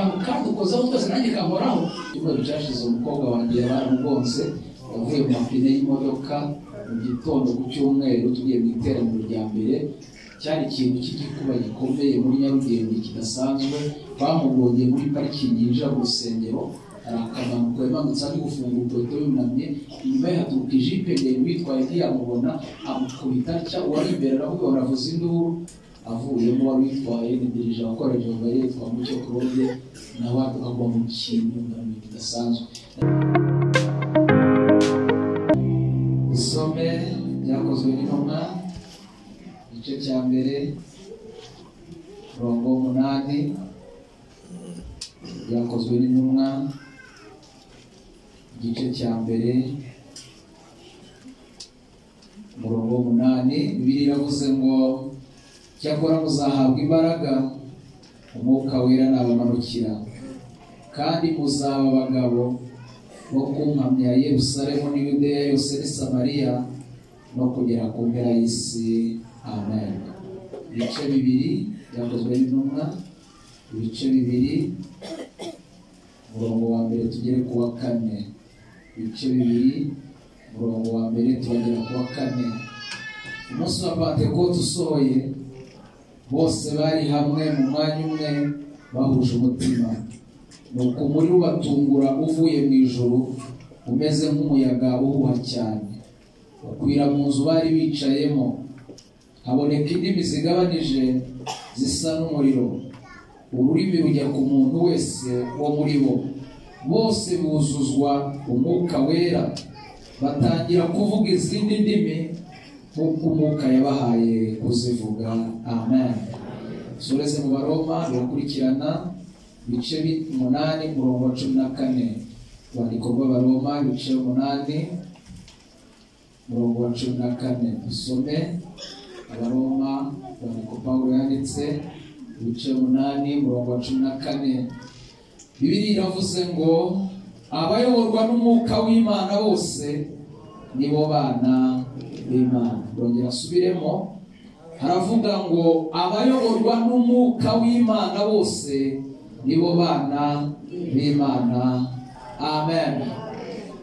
Akantu kadukozeho twese, nanjye kankoraho. Icyumweru cyashize umukobwa wanjye baramugonze, yavuye mu mapine y'imodoka mu gitondo ku cyumweru, tugiye mu iteraniro rya mbere. Cyari ikintu cy'igikuba gikomeye muri Nyarugenge kidasanzwe. Bamugongeye muri parikingi yinjira mu rusengero, hari akamanuko yamanutse ari gufunga urukweto yunamye, inyuma ye haturuka ijipe ndende, witwaye ntiyamubona, amukubita atya. Uwari imbere aravuga, baravuza induru, avuyemo wari witwaye ni dirija wakoreje Jehova yitwa Mucyo Claude, nawe agwa mu kintu kidasanzwe. Isome byakozwe n'intumwa, igice cya mbere, murongo 8. Byakozwe n'intumwa, igice cya mbere, murongo 8. Bibiliya iravuze ngo cyakora muzahabwa imbaraga, umwuka wera nabamanukira, kandi muzaba abagabo bo kumpamya Yerusalemu n'i Yudeya yose n'i Samariya no kugera ku mpera y'isi. Amen. Ibice bibiri byakozwe n'intumwa, ibice bibiri, umurongo wa mbere tugere ku wa 4. Ibice bibiri, umurongo wa mbere tubagera ku wa 4. Umunsi wa Pentekote usohoye, bose bari hamwe mu mwanya umwe bahuje umutima. Nuko umuriro ubatungura uvuye mu ijuru umeze nk'umuyaga uhuha cyane, ukwira mu nzu bari bicayemo. Haboneka indimi zigabanije zisa n'umuriro, ururimi rujya ku muntu wese wo muri bo. Bose buzuzwa umwuka wera, batangira kuvuga izindi ndimi nk'uko umwuka yabahaye kuzivuga. Amen. Sureze mu Baroma birakurikirana, ibice 8 umurongo wa 14. Urwandiko rw'Abaroma ibice 8 umurongo wa 14. Dusome Abaroma, urwandiko Pawulo yanditse, ibice 8 umurongo wa 14. Bibiliya iravuze ngo abayoborwa n'umwuka w'Imana bose nibo bana b'Imana. Ndongera asubiremo, haravuga ngo abayoborwa n'umwuka w'Imana bose nibo bana b'Imana. Amen.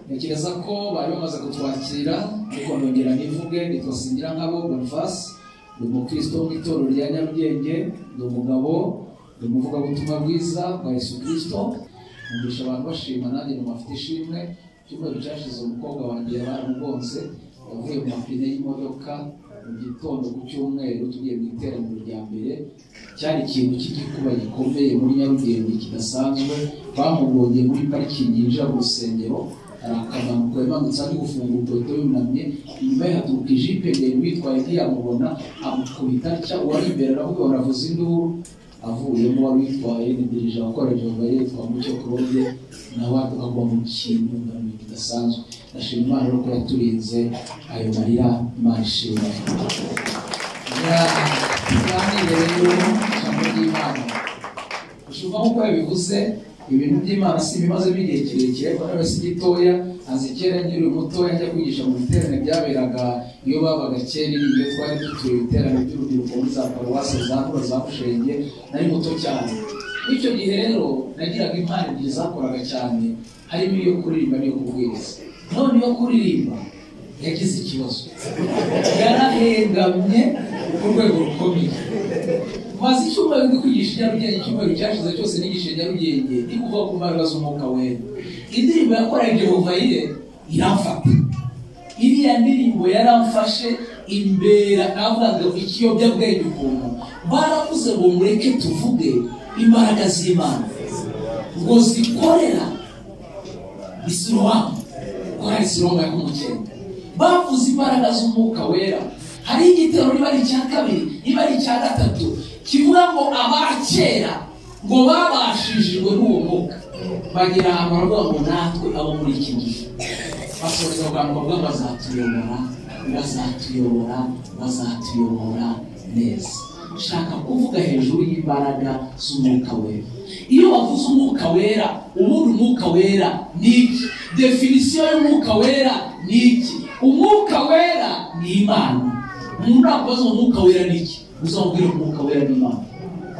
Ntekereza ko bari bamaze kutwakira, ariko ndongera nivuge. Nitwa Singirankabo Boniface, ndi umukristo wo mu itorero rya Nyarugenge, ndi umugabo, ndi umuvugabutumwa bwiza bwa Yesu Kristo. Numvisha abantu bashima, nanjye numva ishimwe. Icyumweru cyashize umukobwa wanjye baramugonze, yavuye mu mapine y'imodoka mu gitondo ku cyumweru, tugiye mu iteraniro rya mbere. Cyari ikintu cy'igikuba gikomeye muri Nyarugenge kidasanzwe. Bamugongeye muri parikingi yinjira mu rusengero, hari akamanuko yamanutse ari gufunga urukweto yunamye, inyuma ye haturuka ijipe ndende, witwaye ntiyamubona, amukubita atya. Uwari imbere aravuga, baravuza induru, avuyemo wari witwaye ni dirija wakoreje Jehova yitwa Mucyo Claude, nawe agwa mu kintu kidasanzwe. Ndashima Imana ko yaturinze ayo marira. Imana ishimwe. Tuganire rero ijambo ry'Imana. Ushobora nk'uko yabivuze, ibintu by'Imana si bimazemo igihe kirekire, ariko nawe si gitoya. Azi kera nkiri mutoya njya kwigisha mu biterane byaberaga iyo babaga kera, iyo twari dutuye ibiterane by'urubyiruko muri za paruwasi za Ndura za Bushenge, nari muto cyane. Icyo gihe rero nagiraga impano ebyiri zakoraga cyane, harimo iyo kuririmba n'iyo kubwiriza. None iyo kuririmba yagize ikibazo, yarahengamye ku rwego rukomeye. Maze icyumweru ndi kwigisha Nyarugenge, icyumweru cyashize cyose nigisha Nyarugenge, ndi kuvuga ku mbaraga z'umwuka wera. Indirimbo yakoreye Jehova iramfata. Iriya ndirimbo yaramfashe imbera, navuga ngo ikiyobyabwenge ukuntu baravuze ngo mureke tuvuge imbaraga z'Imana ngo zikorera Isilowamu, korali Isilowamu ya Kumukenda. Bavuze imbaraga z'umwuka wera. Hari igitero niba ari icya kabiri, niba ari icya gatatu, kivuga ngo abakera ngo babashijwe n'uwo mwuka, bagera ahantu baravuga ngo natwe abo muri iki gihe basoza abantu bavuga ngo bazatuyobora, bazatuyobora, bazatuyobora neza. Shaka kuvuga hejuru y'imbaraga z'umwuka wera. Iyo bavuze umwuka wera, ubundi umwuka wera ni iki? Definisiyo y'umwuka wera ni iki? Umwuka wera ni Imana. Umuntu nakubaza umwuka wera ni iki, uzamubwira umwuka wera ni Imana.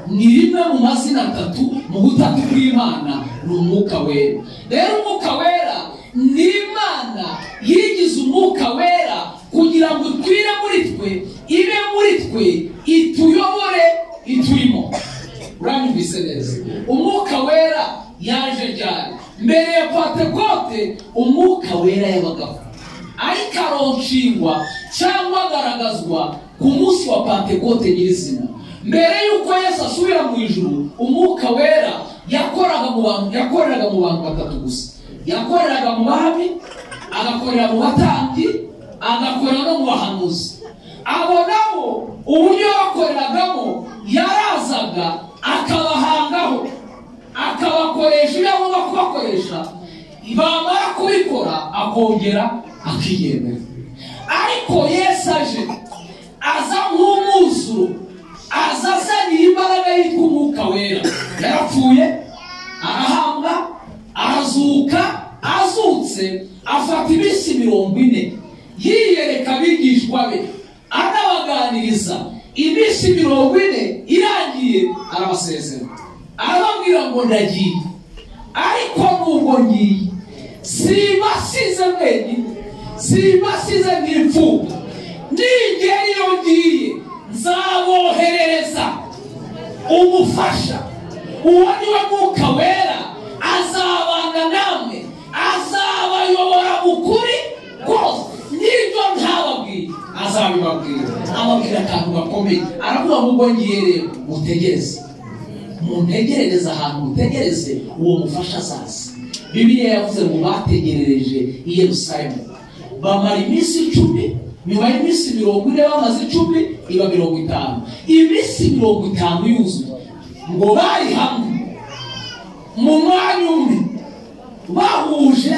Ni rimwe mu mazina atatu mu butatu bw'Imana, ni Umwuka Wera. Rero Umwuka Wera ni Imana yigize Umwuka Wera kugira ngo itwire muri twe, ibe muri twe, ituyobore, iturimo. Uranyumvise neza? Umwuka Wera yaje ryari? Mbere ya Pentekote Umwuka Wera yabagaho, ariko aronshingwa cyangwa agaragazwa ku munsi wa Pentekote nyirizina. Mbere y'uko Yesu asubira mu ijuru, Umwuka Wera yakoraga mu bantu, yakoreraga mu bantu batatu gusa. Yakoreraga mu bami, agakorera mu batambyi, agakorera no mu bahanuzi. Abo nabo uburyo bakoreragamo, yarazaga akabahangaho, akabakoresha ibyo agomba kubakoresha, bamara kubikora akongera akiyemera. Ariko Yesu aje aza nk'umwuzuro, aza azanye imbaraga yitwa Umwuka Wera. Yarapfuye, arahambwa, arazuka. Azutse afata iminsi 40 yiyereka abigishwa be, anabaganiriza. Iminsi 40 irangiye arabasezera, arababwira ngo ndagiye, ariko nubwo ngiye sibasize mwenyine, sibasize nk'imfubyi, ningera iyo ngiye nzaboherereza umufasha. Uwo ni we Mwuka Wera, azabana namwe, azabayobora mu kuri kose. N'ibyo ntababwiye azabibabwira. Ababwira akantu gakomeye, aravuga ngo ubwo ngiye rero mutegereze, muntegerereze ahantu, mutegereze uwo mufasha azaza. Bibiliya yavuze ngo bategerereje i Yerusalemu bamara iminsi 10. Nyuma y'iminsi 40 bamaze 10, iba 50. Iminsi 50 yuzuye ngo bari hamwe mu mwanya umwe, bahuje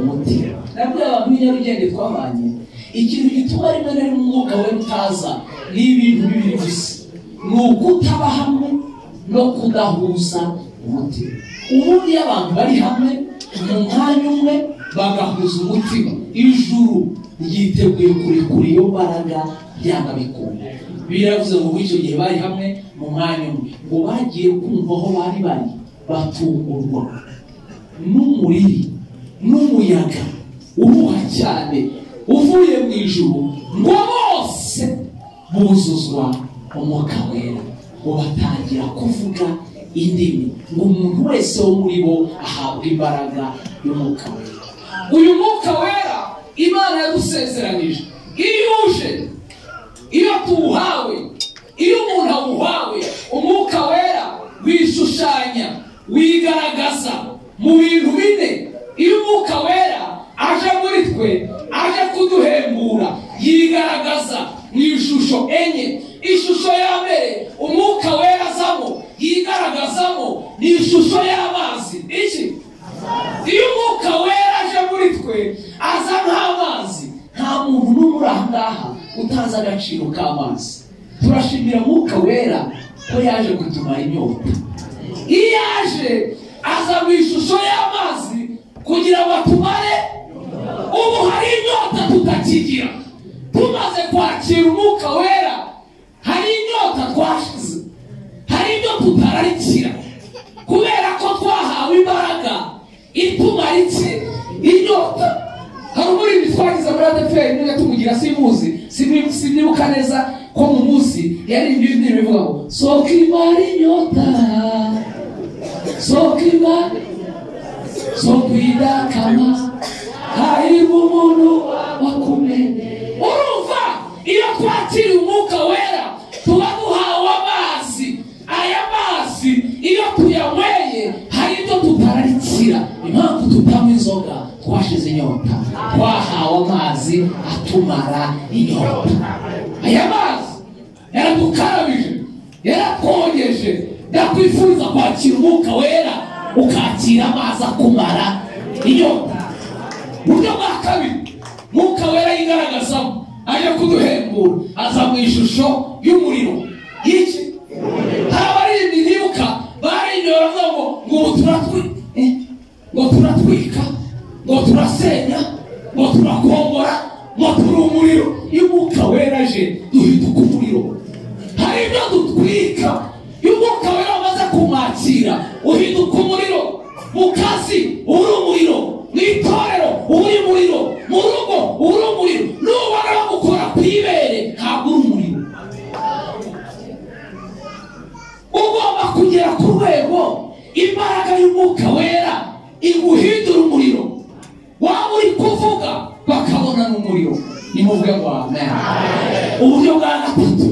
umutima. Nabwiye abantu b'i Nyarugenge twabanye, ikintu gituma rimwe na rimwe Umwuka Wera utaza ni ibintu bibiri gusa: ni ukutaba hamwe no kudahuza umutima. Ubundi iyo abantu bari hamwe mu mwanya umwe bagahuza umutima, ijuru ryiteguye kurekura iyo mbaraga byanga bikunda. Biravuze ngo muri icyo gihe bari hamwe mu mwanya umwe, ngo bagiye kumva aho bari bari batungurwa n'umuriri n'umuyaga uhuha cyane uvuye mu ijuru, ngo bose buzuzwa Umwuka Wera, ngo batangira kuvuga indimi, ngo umuntu wese wo muri bo ahabwa imbaraga y'Umwuka Wera. Uyu Mwuka Wera Imana yadusezeranije, iyo uje, iyo tuwuhawe, iyo umuntu awuhawe, Umwuka Wera wishushanya, wigaragaza mu bintu bine. Iyo Umwuka Wera aje muri twe, aje kuduhembura, yigaragaza mu ishusho enye. Ishusho ya mbere Umwuka Wera azamo, yigaragazamo, ni ishusho y'amazi. Iki? Iyo Umwuka Wera aje muri twe, aza nk'amazi. Nta muntu n'umwe uri aha ngaha utazi agaciro k'amazi. Turashimira Umwuka Wera ko yaje kutumara inyota. Iyo aje aza mu ishusho y'amazi kugira ngo atumare. Ubu hari inyota tutakigira. Tumaze kwakira Umwuka Wera, hari inyota twashize, hari ibyo tutararikira, kubera ko twahawe imbaraga itumara iki? Inyota. Hari umuririmbyi twagize muri ADEPR, niba tumugira simuzi, sinibuka neza ko mu munsi yaririmbye indirimbo ivuga ngo soka imara inyota, soka imara, soka idakama, hahirwa umuntu wakumenye. Urumva iyo twakiriye Umwuka Wera tuba duhawe amazi. Aya mazi iyo tuyanyweye hari ibyo tutararikira. Impamvu tutanywa inzoga, twashize inyota, twahawe amazi atumara inyota. Aya mazi yaradukarabije, yaratwogeje. Ndakwifuriza kwakira Umwuka Wera, ukakira amazi akumara inyota. Buryo bwa kabiri Mwuka Wera yigaragazamo, aje kuduhembura, aza mu ishusho y'umuriro. Iki? Hari abaririmbyi nibuka baririmbye baravuga ngo ngo turatwika, ngo turasenya, ngo turakombora, ngo turi umuriro. Iyo Umwuka Wera aje duhinduka umuriro. Hari ibyo dutwika. Iyo Umwuka Mu kazi uri umuriro, mu itorero uri umuriro, mu rugo uri umuriro. Nubona bagukora ku ibere ntabwo uri umuriro. Ugomba kugera ku rwego imbaraga y'umwuka wera iguhindura umuriro. Waba uri kuvuga bakabona n'umuriro. Nimuvuge ngo amen. Uburyo bwa gatatu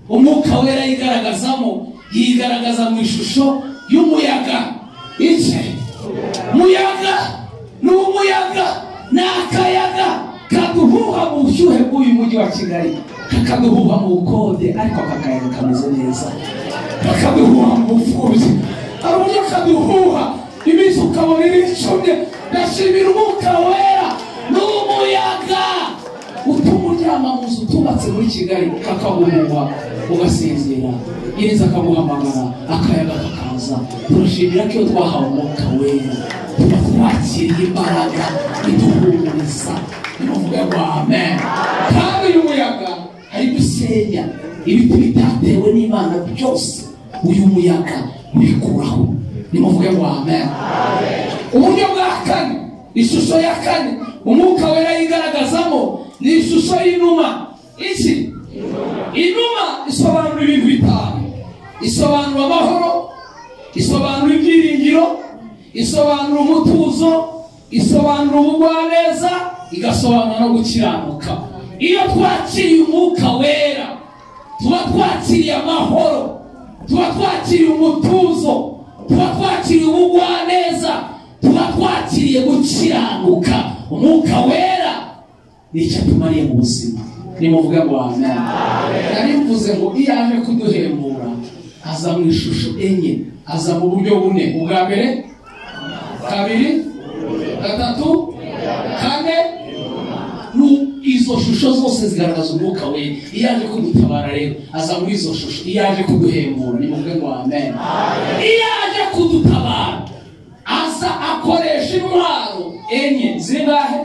umwuka wera yigaragazamo, yigaragaza mu ishusho y'umuyaga. Iki muyaga ni umuyaga, ni akayaga kaduhuha mu bushyuhe bw'uyu mujyi wa Kigali, kakaduhuha mu bukode, ariko aka kayaga kameze neza, kakaduhuha mu bupfubyi. Hari uburyo kaduhuha iminsi ukabona iricumye. Ndashimira umwuka wera, ni umuyaga utuma uryama mu nzu utubatse muri Kigali, kakaguhuha ugasinzira, iriza akaguhamagara, akayaga kakaza. Turashimira ko iyo twahawe umwuka wera tuba twakiriye imbaraga iduhumuriza. Nimuvuge ngo amen. Kandi uyu muyaga hari gusenya ibiti bitatewe n'Imana byose, uyu muyaga ubikuraho. Nimuvuge ngo amen. Uburyo bwa kane, ishusho ya kane umwuka wera yigaragazamo ni ishusho y'inuma. Iki inuma isobanura ibintu bitanu. Isobanura amahoro, isobanura ibyiringiro, isobanura umutuzo, isobanura ubugwaneza, igasobanura no gukiranuka. Iyo twakiriye umwuka wera tuba twakiriye amahoro, tuba twakiriye umutuzo, tuba twakiriye ubugwaneza, tuba twakiriye gukiranuka. Umwuka wera nicyo atumariye mu buzima. Nimuvuge ngo amen. Nari mvuze ngo iyo aje kuduhembura aza mu ishusho enye, aza mu buryo bune. Ubwa mbere, kabiri, gatatu, kane. Izo shusho zose zigaragaza umwuka wera. Iyo aje kudutabara rero aza muri izo shusho. Iyo aje kuduhembura, nimuvuge ngo amen. Iyo aje kudutabara aza akoresha intwaro enye. Zingahe?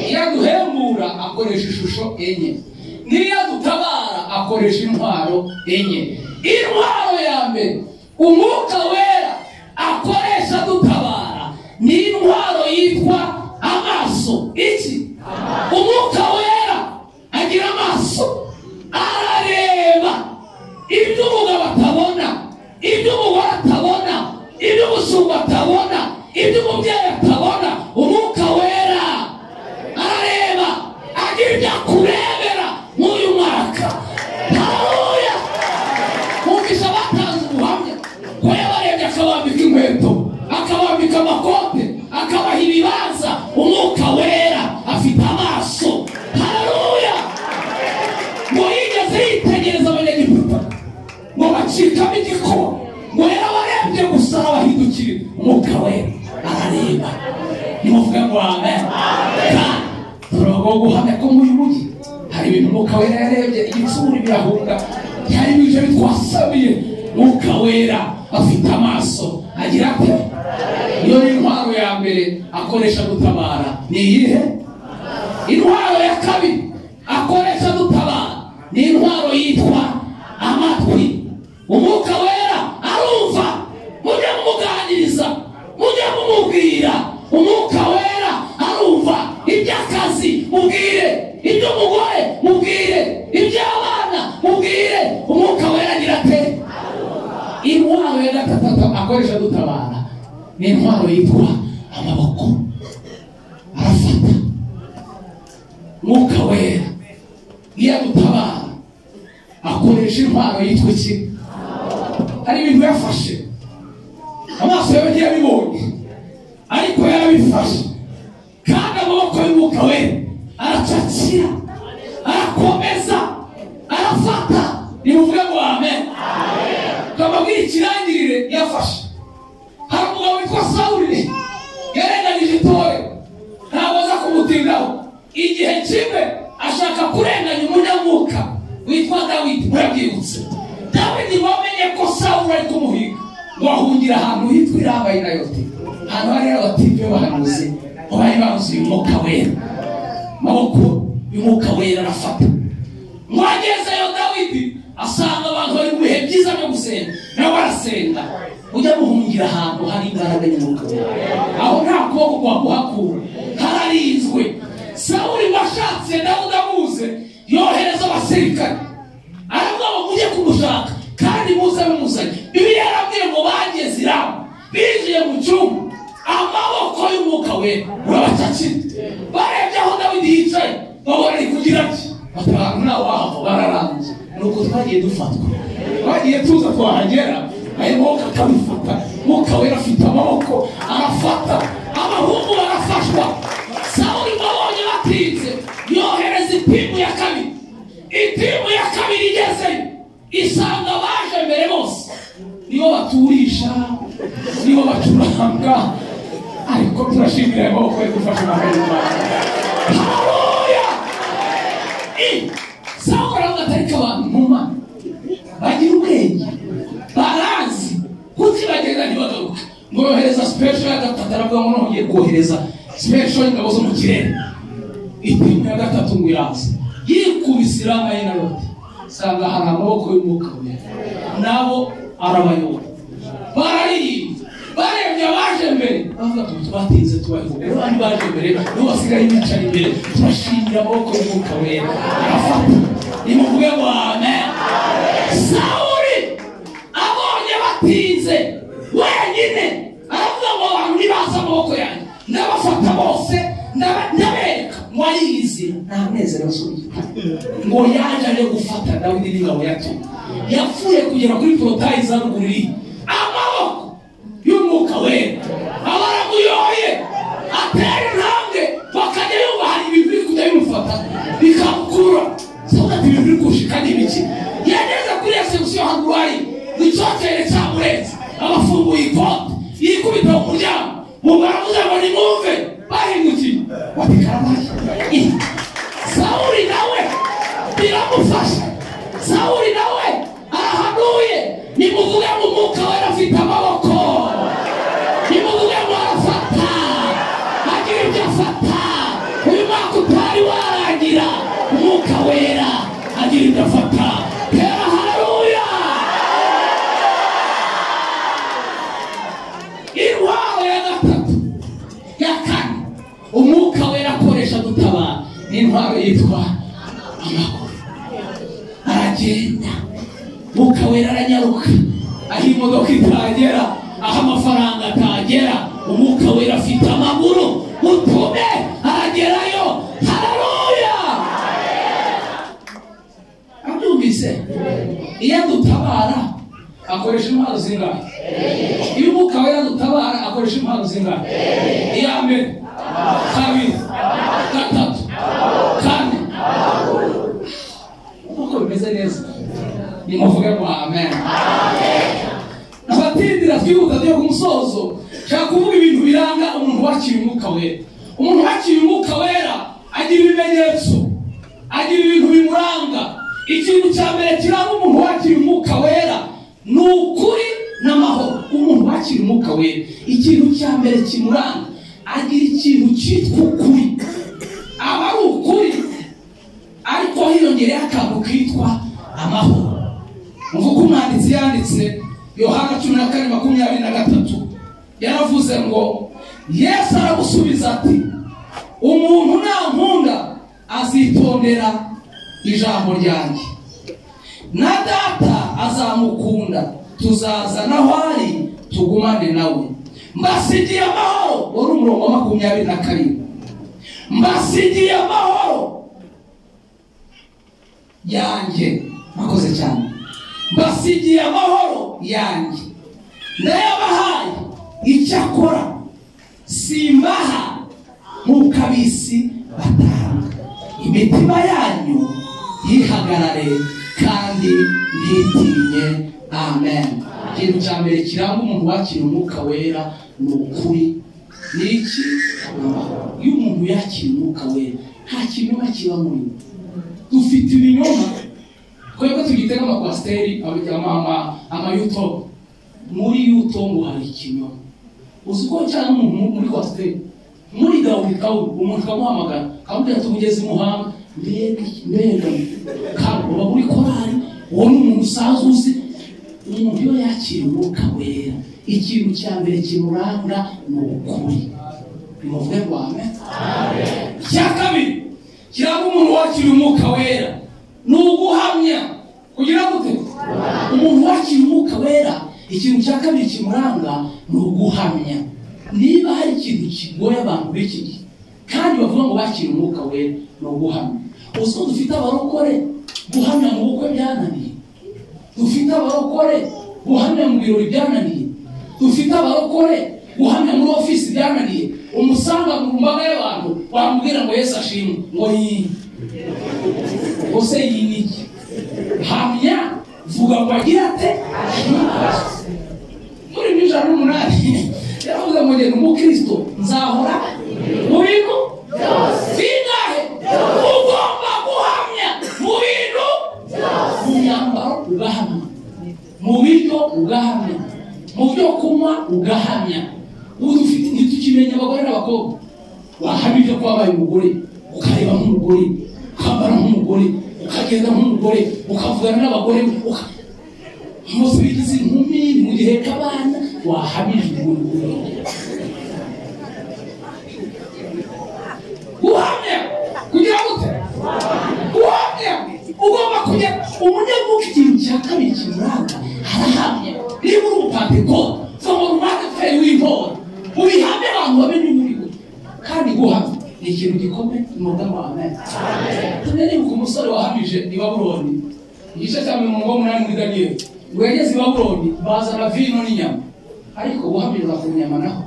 Iyo aduhembura akoresha ishusho enye, n'iyo adutabara akoresha intwaro enye. Intwaro ya mbere umwuka wera akoresha dutabara ni intwaro yitwa amaso. Iki umwuka wera agira amaso, arareba ibyo umugabo atabona, ibyo umugore atabona, ibyo umushumba atabona, ibyo umubyeyi atabona. Umwuka wera arareba, agira ibyo akurebera mw'uyu mwaka. Haleluya! Mwumvise abatanze ubuhamya ko yabarebye akabambika inkweto, akabambika amakote, akabaha ibibanza. Umwuka wera afite amaso. Haleluya! Ngo yigeze yitegereza abanyegiputa ngo bacikamo igikoma, ngo yarabarebye gusa arabahindukira. Umwuka wera arareba. Nimuvuge ngo amen. Turagomba guhamya ko muri mujyi hari ibintu umwuka wera yarebye, igitsuri birahunga, hari ibintu bitwasabiye. Umwuka wera afite amaso, agira ate? Iyo ni intwaro ya mbere akoresha gutabara. Ni iyihe? Intwaro ya kabiri akoresha dutabara ni intwaro yitwa amatwi. Umwuka wera arumva, mujye mumuganiriza, mujye mumubwira. Umwuka wera arumva iby'akazi, mubwire iby'umugore, mubwire iby'abana, mubwire. Umwuka wera agira ate? Intwaro ya gatatu akoresha dutabara ni intwaro yitwa amaboko. Arafata. Umwuka wera iyo adutabara akoresha intwaro yitwa iki? Hari ibintu yafashe, amaso yawe ntiyabibonye ariko yarabifashe. Kandi amaboko y'umwuka wera aracakira, arakomeza, arafata. Nimuvuge ngo amen. Kababwira ikirangirire yafashe. Hari umugabo witwa Sawuli yarenganyije itorero, ntabwo aza kumutindaho. Igihe kimwe ashaka kurenganya umunyamwuka witwa Dawidi. Murabyibutse, Dawidi wamenye ko Sawuli ari kumuhiga ngo ahungira ahantu hitwa Iraba y'i Nayoti, ahantu hari abatibye b'abahanuzi bari bazuye umwuka wera. Amaboko y'umwuka wera arafata. Ngo agezeyo Dawidi asanga abantu bari mu bihe byiza byo gusenga, nawe arasenga. Ujya muhungira ahantu hari imbaraga y'umwuka wera, aho nta kuboko kwakuhakura, hararinzwe. Sawuli washatse Dawudi amuze, yohereza abasirikare, aravuga ngo mujye kumushaka kandi muze mumuzanye. Bibiliya yarabwiye ngo bageze i Rama, binjiye mu cyumba, amaboko y'umwuka wera urabacakira. Barebye aho Dawidi yicaye, babona ari kugira ati batanu ntawahava, bararanze. Nuko twagiye dufatwa, twagiye tuza twahagera, ayo maboko akabifata. Mwuka wera afite amaboko arafata, abahungu barafashwa. Sawuli babonye batinze, yohereza itimu ya kabiri. Itimu ya kabiri igezeyo isanga abaje mbere bose nibo baturisha, nibo bacuranga. Ariko turashimira ayo maboko yo gufasha amahoro. Haleluya! Sawuli aravuga ati ariko abantu ntuma bagira ubwenge, barazi kuki bagenda ntibagaruka. Ngo yohereza special ya gatatu, aravuga ngo nongeye kohereza special y'ingabo zo mu kirere. Itimu ya gatatu ngo iraza, yikubise iranga ye na Loti, sanga hari amaboko y'umwuka wera, nabo arabayobora. Bararirimba, barebye abaje mbere bavuga ati twatinze tubayoboye, abandi baje mbere nibo basigaye bicara imbere. Turashimira amaboko y'umwuka wera arafata. Nimuvuge ngo amen. Sawuli abonye batinze wenyine, aravuga ngo abantu nibaza amaboko yanjye ndabafata bose, ndabereka. Ngo ariyizi nta munezero asubiye, ngo yaje aje gufata Dawidi n'ingabo yatumye. Yapfuye kugera kuri porotayi za ruguru iri, amaboko y'umwuka wera abaramuyoye, atera intambwe, bakajya yumva hari ibintu biri kujya bimufata bikamukurura. Sawuli ati ibintu biri kushika ni ibiki? Yageze kuri resebusiyo haruguru hari icyokere cyamurenze, abafunguye ikote, yikubita mu muryango, mu baravuze ngo nimwumve, bahindukiye bati karabaye. Sawuli nawe biramufasha, Sawuli nawe arahanuye. Nimuvuge ngo umwuka wera afite amaboko, nimuvuge ngo arafata, agira ibyo afata. Uyu mwaka utari warangira, umwuka wera agira ibyo afata. Tera haleluya! Intwaro ya gatatu ya kane umwuka wera akoresha dutabara ni intwaro yitwa amaguru. Aragenda, umwuka wera aranyaruka, aho imodoka itagera, aho amafaranga atagera, umwuka wera afite amaguru, utume aragerayo. Haleluya! Abyumvise? Iyo adutabara akoresha intwaro zingahe? Iyo umwuka wera adutabara akoresha intwaro zingahe? Iya mbere, kabiri, gatatu, kane. Uko bimeze neza, nimuvuge ngo amen. Abatindira twihuta tujya ku musozo. Nshaka kuvuga ibintu biranga umuntu wakira umwuka wera. Umuntu wakira umwuka wera agira ibimenyetso, agira ibintu bimuranga. Ikintu cya mbere kiranga umuntu wakira umwuka wera ni ukuri n'amahoro. Umuntu wakira umwuka wera, ikintu cya mbere kimuranga agira ikintu cyitwa ukuri. Aba ari ukuri, ariko hiyongereyeho akantu kitwa amahoro. Mvuga umwanditsi yanditse Yohana 14:23, yaravuze ngo Yesu aramusubiza ati umuntu nankunda azitondera ijambo ryanjye, na data azamukunda, tuzaza naho ari tugumane nawe. Mbasigiye amahoro. Wari umurongo wa 27. Mbasigiye amahoro yanjye. Mwakoze cyane. Mbasigiye amahoro yanjye, ndayabahaye, icyakora simbaha nk'uko ab'isi batanga. Imitima yanyu yihagarare kandi ntitinye. Amen. Ikintu cya mbere kiranga umuntu wakira umwuka wera ni ukuri. Ni iki? Amahoro. Iyo umuntu yakira umwuka wera nta kinyoma kiba muri we. Dufite ibinyoma twebwe tugitega amakwasiteri, amayuto. Muri yuto ngo hari ikinyoma. Uzi ko cyane umuntu muri kwasiteri, muri Dawudi Kawuru, umuntu akamuhamagara akamubwira ati umugezi Muhanga, mbega kandi uba muri korari, uwo ni umuntu usanzwe uzi. Umuntu iyo yakira umwuka wera Ikintu cya mbere kimuranga ni ukuri. Nimuvuge ngo amen. Icya kabiri kiranga umuntu wakira umwuka wera ni uguhamya. Kugira gute? Umuntu wakira umwuka wera, ikintu cya kabiri kimuranga ni uguhamya. Niba hari ikintu kigoye abantu b'iki gihe kandi bavuga ngo bakira umwuka wera, ni uguhamya. Uzi ko dufite abarokore guhamya mu bukwe byananiye, dufite abarokore guhamya mu birori byananiye, dufite abarokore guhamya muri ofisi byananiye. Umusanga mu mbaga y'abantu wamubwira ngo Yesu ashimwe, ngo yi ose yi niki? Hamya, vuga ngo agira ate? Muri 108 yaravuze ngo ngende umukristo nzahora mu bintu bingahe? Ugomba guhamya mu bintu byose. Mu myambaro ugahamya, mu biryo ugahamya, mu byo kunywa ugahamya. Udufite ntitukimenya abagore n'abakobwa. Wahamije ko wabaye umugore, ukareba nk'umugore, ukambara nk'umugore, ukagenda nk'umugore, ukavugana n'abagore, musubiza inkumi mu gihe k'abana, wahamije umugore. Guhamya kugira gute? Guhamya ugomba kujya umunyamuka. Ikintu cya kabiri kimuranga arahamya. Niba uri umupantekote, ngo umwaka w'intore ubihamye abantu bamenye umurimo. Kandi guhamya ni ikintu gikomeye. Nimuvuge ngo amen. Nibuka umusore wahamije i Babuloni, igice cya 88 muri Daniyeli, ngo yageze i Babuloni bazana vino n'inyama, ariko guhamiriza ku nyama naho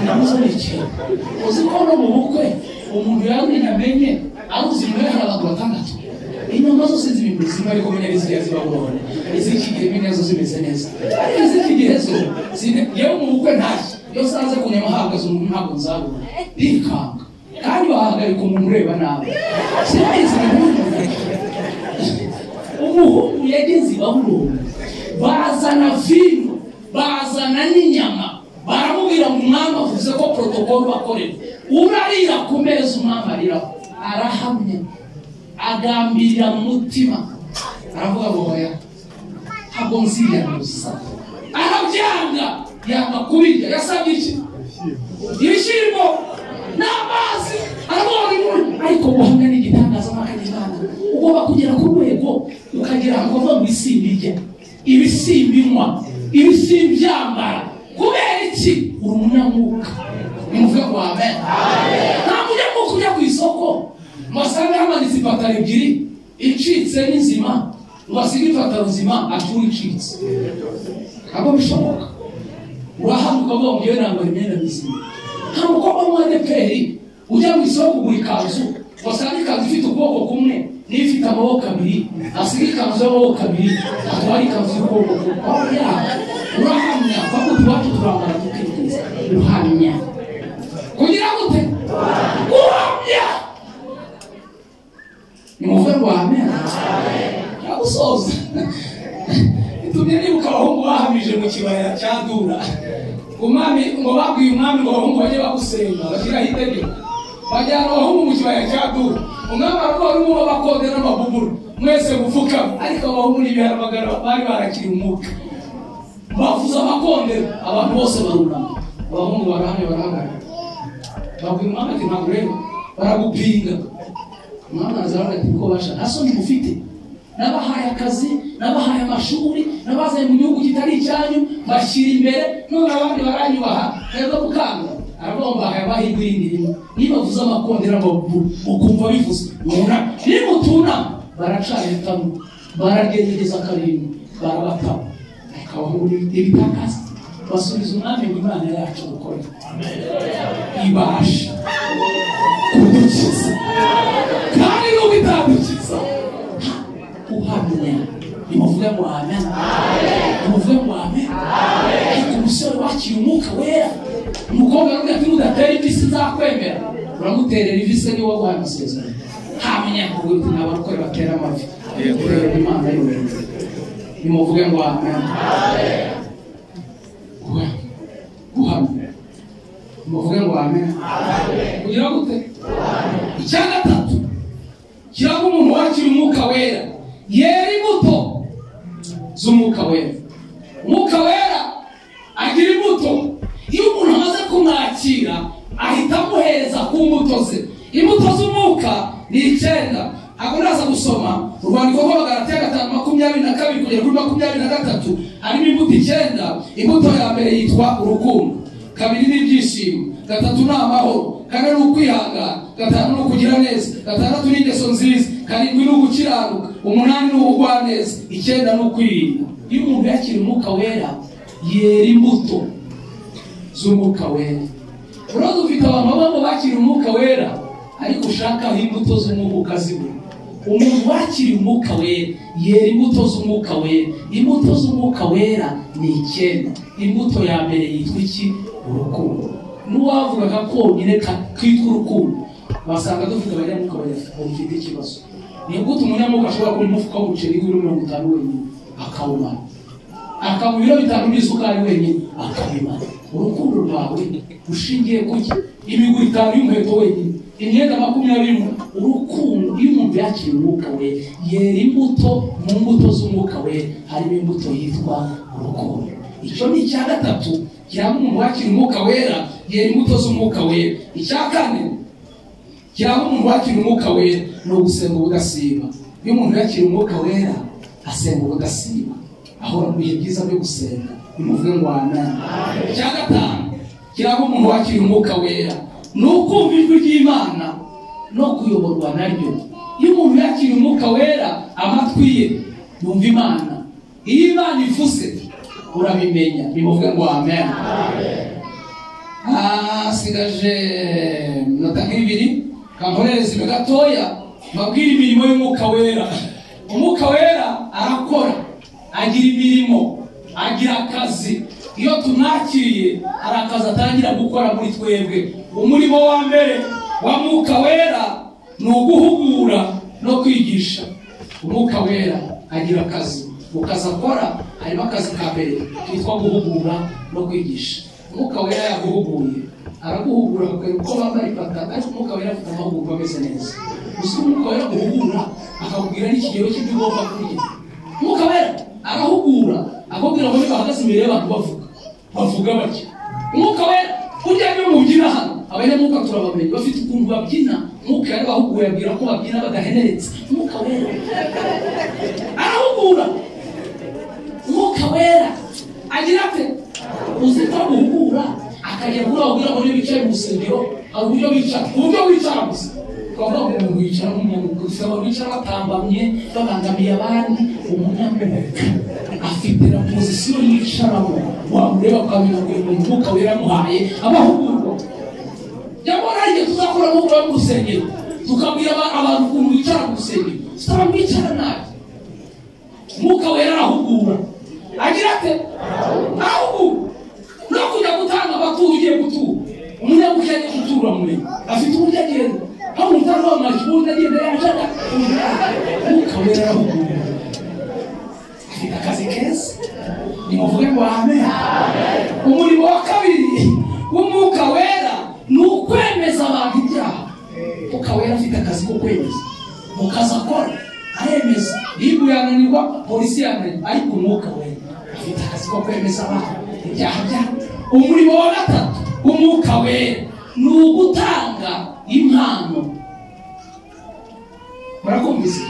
namuzo ni ikintu. Uzi ko no mu bukwe umuntu yamenye amenye aruzi muri hari abantu batandatu, inyama zose zibimeze zimwe, ariko menya n'iziriya z'i Babuloni iz'iki gihe menya zo zimeze neza, ariko iz'iki gihe zo yewe mu bukwe ntashye iyo nsanze ku nyama hahagaze umuntu ntabwo nzabona, ndikanga. Kandi bahagarika umuntu ureba nabi. Simbizi. Umuhungu yageze i Babuloni bazana vino, bazana n'inyama, baramubwira ngo umwami avuze ko protokolo bakorera, urarira ku meza umwami ariraho. Arahamya, agambirira mu mutima, aravuga ngo oya ntabwo nziyanuza. Arabyanga, yanga kubirya. Yasabye iki? Ibishyimbo n'amazi. Aravuga ngo ariko guhamya ni igitangaza n'akanyimana. Ugomba kugera ku rwego ukagera ahantu ukavuga ngo ibisimbirya, ibisimbinywa, ibisimbyambara. Kubera iki? Uri umunyamwuka. Nimuvuge ngo amen. Nta munyamwuka ujya ku isoko ngo asange hamanitse ipataro ebyiri, icitse n'inzima, ngo asige ipataro nzima ature icitse. Ntabwo bishoboka. Urahamya ukavuga ngo ngewe nambara imyenda mizima. Nta mukobwa w'umwadeperi ujya mu isoko kugura ikanzu ngo asange ikanzu ifite ukuboko kumwe n'ifite amaboko abiri, asiga ikanzu y'amaboko abiri atwara ikanzu y'ukuboko kumwe. Oya, urahamya kuko iwacu turambara tukiteza. Uhamya kugira gute? Guhamya. Nimuvuge ngo amen. Nagusoza itumye nibuka abahungu bahamije mu kibaya cya Dura. Umwami ngo babwiye umwami ngo abahungu bajye bagusenga, bashyiraho itegeko, bajyana abahungu mu kibaya cya Dura. Umwami aravuga ngo babakonde n'amabuburu mwese mupfukame. Ariko abahungu n'ibiharamagara bari barakiri umwuka, bavuza amakondera, abantu bose barunama. Abahungu barahamya, barahagarara, babwira umwami ati ntabwo ureba, baragupinga. Umwami araza ati ko basha nta soni mufite, nabahaye akazi, nabahaye amashuri, nabazanye mu gihugu kitari icyanyu, bashyira imbere, none abandi baranyubaha mwebwe mukanga. Aravuga ngo mbahaye amahirwe y'indi rimwe, nibavuze amakondera ukumva bivuze mwuname, nimutunama baracana itanu, baragerageza karindwi, barabatama. Ariko abahungu n'ibitangaza basubiza umwami ngo Imana yacu dukorera ibasha kudukiza, kandi n'ubwo itadukiza. Uhamya. Nimuvuge ngo amen. Nimuvuge ngo amen. Ariko umusore wakira umwuka wera, umukobwa aravuga ati nudatera ivi sinzakwemera. Uramuterera ivi se niwe waguhaye amasezerano. Hamya kugira uti n'abarokore batera amavi. Imana yonyine. Nimuvuge ngo amen. Guhamya. Nimuvuge ngo amen. Kugira gute? Icya gatatu kiranga umuntu wakira umwuka wera, yera imbuto z'umwuka wera. Umwuka wera kumwakira ahita amuhereza ku mbuto ze. Imbuto z'umwuka ni 9. Ntabwo ndaza gusoma urwandiko rw'Abagalatiya 5:22 kugera kuri 23, harimo imbuto 9. Imbuto ya mbere yitwa urukundo, 2 ni ibyishimo, 3 ni amahoro, 4 ni ukwihangana, 5 ni ukugira neza, 6 ni ingeso nziza, 7 ni ugukiranuka, 8 ni ubugwaneza, 9 ni ukwirinda. Iyo umuntu yakira umwuka wera yera imbuto z'umwuka wera. Uraza ufite abantu bamwe bakira umwuka wera ariko ushakaho imbuto z'umwuka ukazibura. Umuntu wakira umwuka wera yera imbuto z'umwuka wera. Imbuto z'umwuka wera ni 9. Imbuto ya mbere yitwa iki? Urukundo. N'uwavugaga konyine kitwa urukundo, basanga dufite abanyamwuka bafite ikibazo. Ni gute umunyamwuka ashobora kubona umufuka w'umuceri w'ibiro 50 wenyine akawumara, akanywa ibiro 5 by'isukari wenyine akabimara? Urukundo rwawe rushingiye kuki? Imigwi 5 y'inkweto wenyine, imyenda 20. Urukundo, iyo umuntu yakira umwuka we yera imbuto. Mu mbuto z'umwuka we harimo imbuto yitwa urukundo. Icyo ni icya gatatu kiranga umuntu wakira umwuka wera, yera imbuto z'umwuka wera. Icya kane kiranga umuntu wakira umwuka wera ni ugusenga ubudasiba. Iyo umuntu yakira umwuka wera asenga ubudasiba, ahora mu bihe byiza byo gusenga. Nimuvuge ngo amen. Icya gatanu kiranga umuntu wakira umwuka wera ni ukumva ijwi ry'Imana no kuyoborwa naryo. Iyo umuntu yakira umwuka wera amatwi ye yumva Imana. Iyo Imana ivuze urabimenya. Nimuvuge ngo amen. Sigaje minota nk'ibiri, kankorereza ibi gatoya mbabwire imirimo y'umwuka wera. Umwuka wera arakora, agira imirimo, agira akazi. Iyo tumwakiriye hari akazi atangira gukora muri twebwe. Umurimo wa mbere wa mwuka wera ni uguhugura no kwigisha. Umwuka wera agira akazi. Mu kazi akora harimo akazi ka mbere kitwa guhugura no kwigisha. Umwuka wera yaguhuguye, araguhugura akakwereka uko bambara ipantaro, ariko umwuka wera afite amahugurwa ameze neza. Gusa umwuka wera aguhugura akakubwira n'ikigero cy'ibyo ugomba kurya. Umwuka wera arahugura akakubwira ngo niba bahagaze imbere y'abantu bavuga batya. Umwuka wera burya niyo mubyina hano, abanyamwuka turabamenya, bafite ukuntu babyina. Umwuka yarabahuguye abwira ko babyina badaheneretse. Umwuka wera arahugura. Umwuka wera agira ate? Uzi ko aguhugura akajya kurabwira ngo niba wicaye mu rusengero hari uburyo wicara, uburyo wicara gusa ukavuga ngo umuntu yicara nk'umunyamwuka. Gusa abantu bicara batambamye babangamiye abandi. Umunyamwuka afite na pozisiyo yicaramo, wamureba ukamenya ngo uyu umwuka wera amuhaye amahugurwa. Nyamara hari igihe tuzakora amahugurwa mu rusengero tukabwira abantu ukuntu bicara mu rusengero, tutaba bicara nabi. Umwuka wera arahugura, agira ate? Arahugura. No kujya gutanga amaturo, ugiye gutura umunyamwuka agiye gutura mumenya afite uburyo agenda, aho umutanga w'amashyi ubundi agenda yajana. Umwuka wera arahugura, afite akazi keza. Nimuvuge ngo amen. Umurimo wa kabiri w'umwuka wera ni ukwemeza abantu ibyaha. Umwuka wera afite akazi ko kwemeza. Mu kazi akora aremeza. Ribu yananirwa, polisi yananirwa, ariko umwuka wera afite akazi ko kwemeza abantu ibyaha byabo. Umurimo wa gatatu w'umwuka wera ni ugutanga impano. Murakumvise?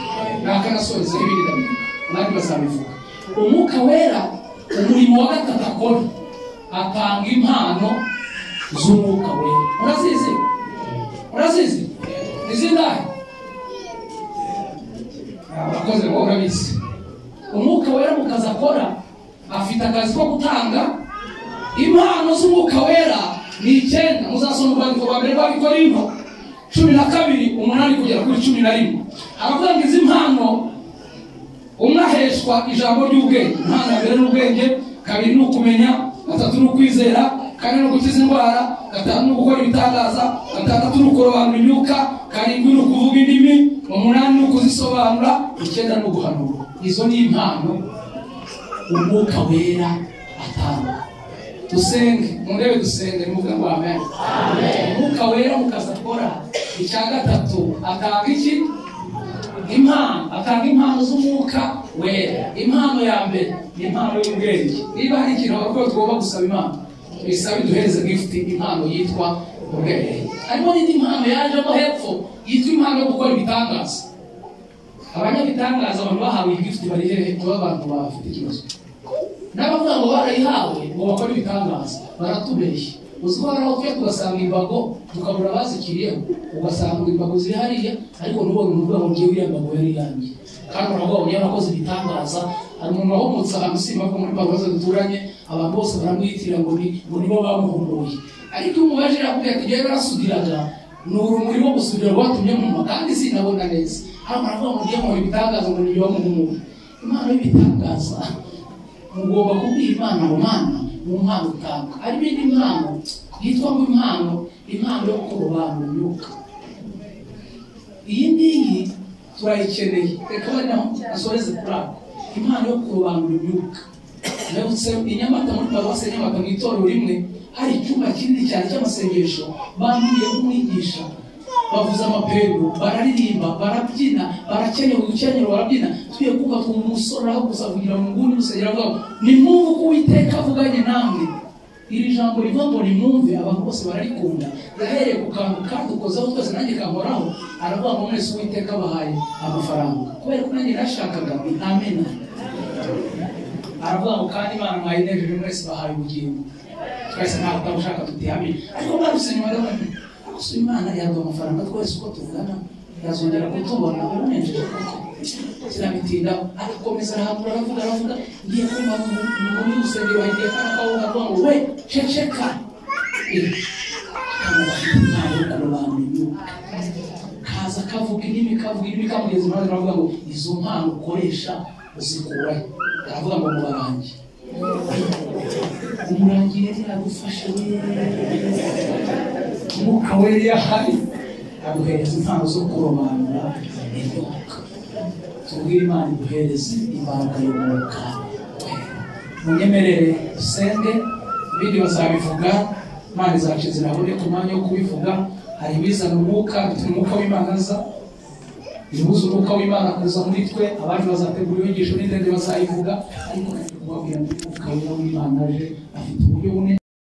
Nakanasorezaho ibindi ndabivuga, abandi bazabivuga. Umwuka wera umurimo wa gatatu akora, atanga impano z'umwuka wera. Murazizi? Murazizi? Ni zingahe? Abakoze ngo urabizi. Umwuka wera mu kazi akora afite akazi ko gutanga impano z'umwuka wera ni 9. Muzasoma urwandiko rwa mbere rw'Abikorinto 12 8 kugera kuri 11. Aravuga ngo izi mpano umwe aheshwa ijambo ry'ubwenge. Impano ya mbere ni ubwenge, 2 ni ukumenya, 3 ni ukwizera, 4 ni ugukiza indwara, 5 ni ugukora ibitangaza, 6 ni ukurobanura imyuka, 7 ni ukuvuga indimi, 8 ni ukuzisobanura, 9 ni uguhanura. Izo ni impano umwuka wera atanga. Dusenge, murebe dusenge, nimuvuge ngo amen. Umwuka wera mu kazi akora icya gatatu atanga iki? Impano. Atanga impano z'umwuka wera. Impano ya mbere ni impano y'ubwenge. Niba hari ikintu abakora tugomba gusaba Imana, Tuyisabe duhereze gift, impano yitwa ubwenge. Harimo n'indi mpano yajemo hepfo yitwa impano yo gukora ibitangaza. Abanyabitangaza, abantu bahawe iyi gift bari hehe? Kuba abantu bafite ikibazo n'abavuga ngo barayihawe ngo bakore ibitangaza baratubeshya. Uzi ko hari aho tujya tugasanga imbago tukabura abazikiriyeho, ugasanga imbago ziri hariya ariko ntubone umuntu uvuga ngo ngewe iriya mbago yari iyanjye, kandi uravuga ngo yarakoze ibitangaza. Hari umuntu wahumutse ahantu simba ko muri paruwasi duturanye, abantu bose baramwitira ngo ni ngo nibo bamuhumuye, ariko iyo umubajije arakubwira ati ngewe barasudiraga, ni urumuri rwo gusudira rwatumye mpuma kandi sinabona neza. Hano baravuga ngo ngiye nkora ibitangaza, ngo nibyo bamuhumuye. Impano y'ibitangaza, mugomba kubwira Imana ngo Mana, mu mpano utanga harimo indi mpano yitwa ngo impano yo kurobanura imyuka. Iyi ngiyi turayikeneye, reka bari naho asoreze kuri ako. Impano yo kurobanura imyuka, mperutse i Nyamata muri paruwasi ya Nyamata, mu itorero rimwe hari icyumba kinini cyane cy'amasengesho, bambwiye nk'umwigisha, bavuza amapendo, bararirimba, barabyina, barakenyera udukenyero, barabyina. Tugiye kumva twumva umusore arahaguruka avugira mu nguni y'urusengero, avuga ngo nimwumve uko Uwiteka avuganye namwe. Iri jambo rivuga ngo nimwumve, abantu bose bararikunda. Yahereye ku kantu kadukozeho twese, nanjye kankoraho, aravuga ngo mwese Uwiteka abahaye amafaranga. Kubera ko nanjye nashakaga ni amena. Aravuga ngo kandi Imana mwayinejeje, mwese bahaye ubugingo. Twese ntabwo utabushaka tutihamye, ariko ngarutse nyuma ndavuga nti gusa Imana yaduha amafaranga twese uko tuvugana, yazongera kutubona unejeje koko? Sinabitindaho. Arakomeza arahamura, aravuga, aravuga. Ngiye kumva muri rusengero hagiye akana kavuga avuga ngo we ceceka. Akana gafite impano yo kurobanura imyuka, kaza kavuga indimi, kavuga indimi, kamugeza iruhande aravuga ngo izo mpano ukoresha uzikurahe? Aravuga ngo mubarangi. Umurangi yari yagufashe we, Umwuka we yahari aguhereza impano zo kurobanura imyuka. Tubwire Imana iguhereze imbaraga y'Umwuka Wera. Munyemerere dusenge, ibindi bazabivuga. Imana izaca inzira haboneke umwanya wo kubivuga. Hari ibizana umwuka, bituma Umwuka w'Imana aza, ibibuza Umwuka w'Imana kuza muri twe. Abandi bazategura inyigisho n'indende bazayivuga, ariko kubabwira ngo Umwuka Wera w'Imana aje afite uburyo bune.